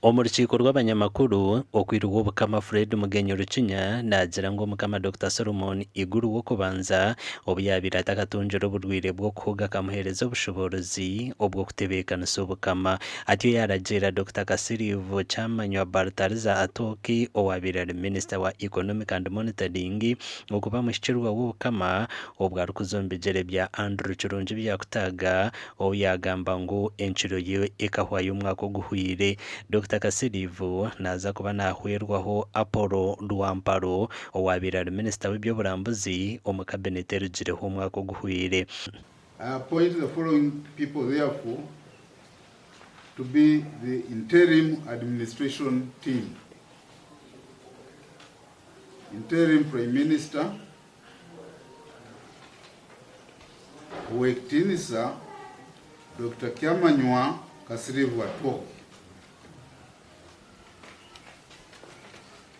Omu rukiiko rw'abanyamakuru, Okwiri w'Obukama Fred Mugenyi Rukinya naagira ngu Omukama Dokita Solomon Iguru w'okubanza obu yaabaire atakatungire oburwaire bw'okuhuga akamuheereza obushoboorozi obw'okutebeekanisa Obukama. Atyo yaaragiira Dokita Kasiriivu Kyamanywa Baltariza Atooki owaabaire ari Minisita wa Economic and Monitoring okuba muhikirwa w'Obukama obwo arikuza omu bigyere bya Andrew Kirungi Byakutaaga ou yaagamba ngu enkiro ye ekahwayo omwaka oguhweire. Dokita Kasiriivu naaza kuba naahwerwaho Apollo Rwamparo owaabaire ari minisita w'eby'oburambuzi omu kabineti erugireho omwaka oguhweire. I appoint the following people therefore to be the interim administration team, Interim Prime Minister, Ow'ekitiinisa Dokita Kyamanywa Kasirivu Atwoki,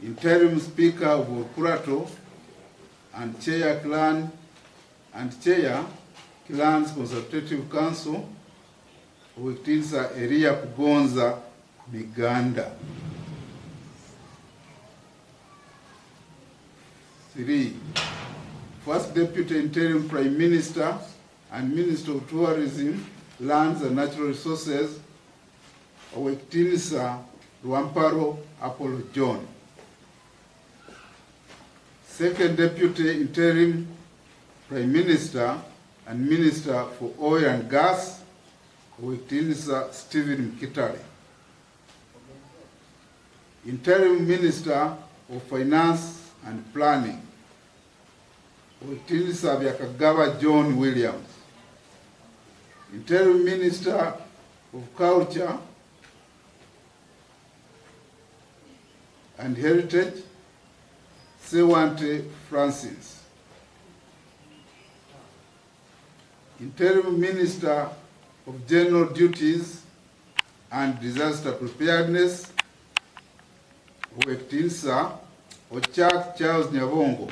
Interim Speaker of Orukurato and Chair Clan and Chair Clans Consultative Council, Ow'ekitiinisa Eria Kugonza Miganda. 3. First Deputy Interim Prime Minister and Minister of Tourism, Lands and Natural Resources, Ow'ekitiinisa Rwamparo Apollo John. Second Deputy Interim Prime Minister and Minister for Oil and Gas, Ow'ekitiinisa Stephen Mukitale. Interim Minister of Finance and Planning, Ow'ekitiinisa Byakagaba John Williams, Interim Minister of Culture and Heritage, Sewante Francis, Interim Minister of General Duties and Disaster Preparedness, Ow'ekitiinisa Ochak Charles Nyabongo,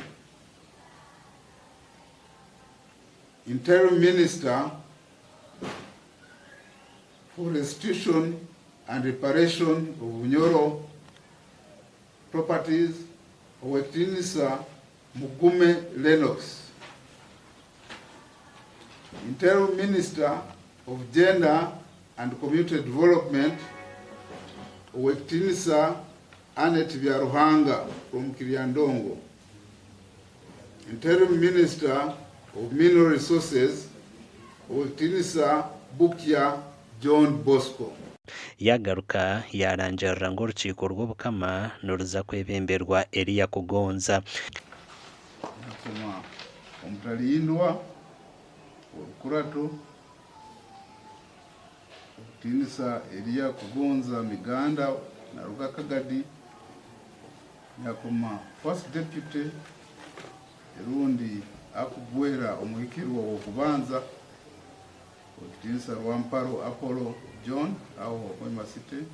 Interim Minister for Restitution and Reparation of Bunyoro Properties, Ow'ekitiinisa Mugume Lennox, Interim Minister of Gender and Community Development, Ow'ekitiinisa Annet Byaruhanga from Kiryandongo, Interim Minister of Mineral Resources, Ow'ekitiinisa Bukya John Bosco. Yaagaruka yaarangirira ngu orukiiko rw'Obukama niruza kwebemberwa Eliya Kugonza. Nakoma Omutarindwa, Orukurato, Okutiinisa Eliya Kugonza Miganda naruga Kagadi, Nyakoma First Deputy erundi akugwera omuhikirwa w'okubanza Owekitiinisa Rwamparo Apollo John aho Hoima City,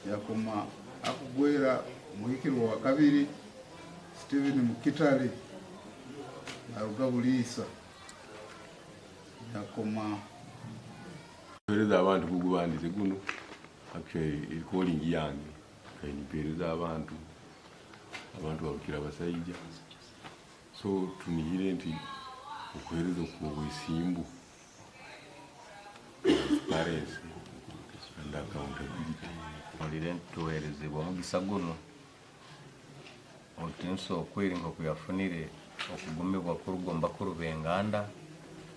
Nyakoma akugwera omuhikirwa wa kabiri Stephen Mukitale naruga Buliisa, Nyakoma. Mpereza abantu gugubandize gunu actually eri calling yange actually nimpereza abantu, abantu barukira abasaija so tunihire nti okuhereza okwobwesimbu transparency and accountability. Mpurire nti tuherezibwe omugisa gunu Otinsa Okwiri nkoku yafunire okugumibwa kuruga omu bakuru b'enganda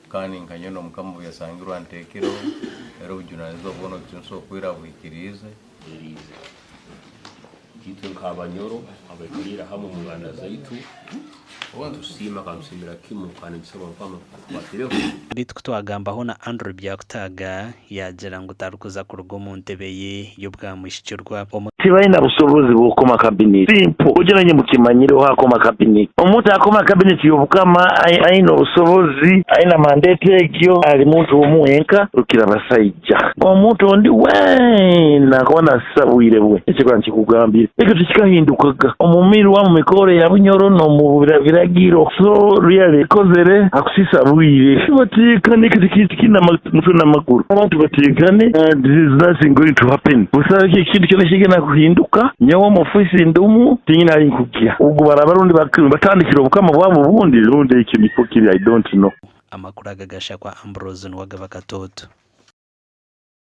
kandi nka nyowe n'Omukama obu yasangirwe anteekireho era obujunanizibwa bwona Otinsa Okwiri abuhikiriize. Eriize. Itwe nk'Abanyoro abaikaliire hamu omu nganda zaitu, nitusiima kandi nitusiimira kimu kandi nitusaba Mukama atukwatireho. Beitu ku twagambaho na Andrew Byakutaaga, yaagira ngu tarikuza kuruga omu ntebe ye y'obwamwishikirwa. Omu. Tibalina busobozi bw'okukoma kabineti. Simple. Ojo nanye mukimanyire oha akoma kabineti. Omuntu akoma kabineti y'Obukama aine obusobozi, aine mandate egyo, ali muntu omu wenka Rukirabasaija. Omuntu ondi weena akuba nasisa bwire bwe. Ekyo ka nkikugambire. Ekyo tikikahindukaga omu mirwa, mu mikoro ya Bunyoro n'omu biragiro. So really ekozere akusisa bwire. Bateekane ekyo tikiine mutwe n'amaguru. Abantu bateekane and there is nothing going to happen. Busaho ekintu kyona ekigenda kuhinduka. Nyowe omu ofiisi ndumu tinyine ahi nkugya. Ogu baraaba rundi batandikire obukama bwabo obundi rundi ekyo nikwo kiri I don't know. Amakuru aga gashakwa Ambrose Nuwagaba Katooto.